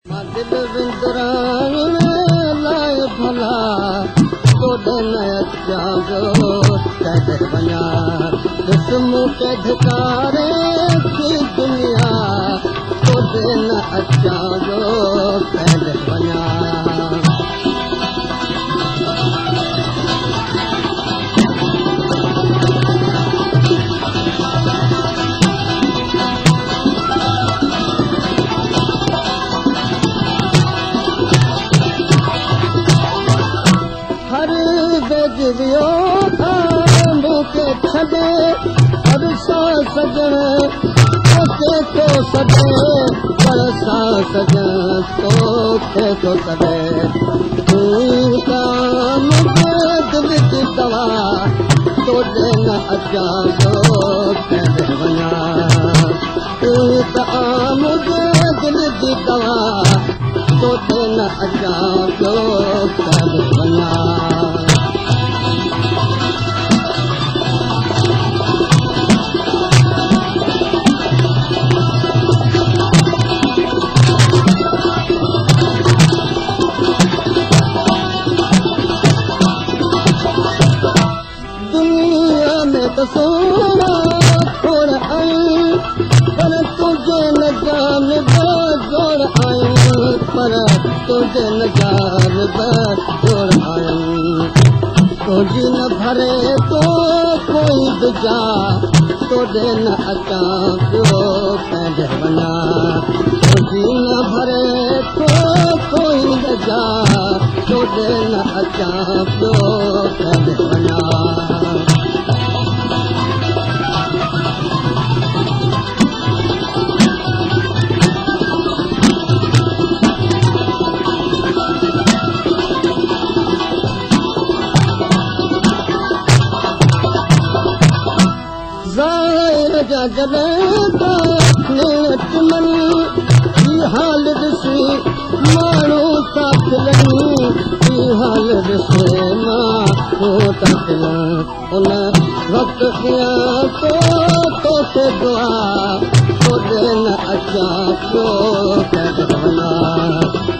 مان دل وندرائڻ لاءِ ڀلا توڏي نه اچان پيو ڪڏهن وڃان. ڏس مون کي ڌڪاري ٿي دنيا، توڏي نه اچان پيو ڪڏهن وڃان. هر ويو مون کي ڇڏي، هر سان سڄڻ توکي ٿو سڏي، پر سان سڄڻ توکي ٿو سڏي. تون دل جي دوا، توڏي نه اچان پيو ڪڏهن وڃان. تون ته منهنجي دل جي دوا، توڏي نه اچان پيو ڪڏهن وڃان. دنيا ۾ ته سهڻا کوڙ آهن، پر تنهنجي نه جان جوڙ آهن، پر تنهنجي نه جان جوڙ آهن. تنهنجي نه ڀري تو ڪوئي به جا، توڏي نه اچان پيو پنهنجي وڃان. تنهنجي نه ڀري تو ڪوئي به جا، توڏي نه اچان پيو پنهنجي وڃان. ज़ाहिर जा जॾहिं चमन ही हाल ॾिसी माण्हू था खिलनि, ही हाल ॾिसी माण्हू था खिलनि. उन वक़्तु ॾियां थो तोखे दुआ, तोॾे न अचां पियो कॾहिं वञा.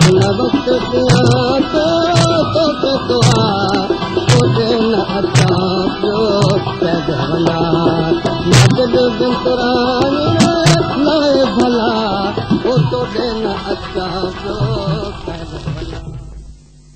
उन वक़्तु ॾियां थो तोखे दुआ, तोॾे न अचां पियो कॾहिं वञा. दिल विंदराइण लाइ भला, ओ तोॾे न अचां पियो.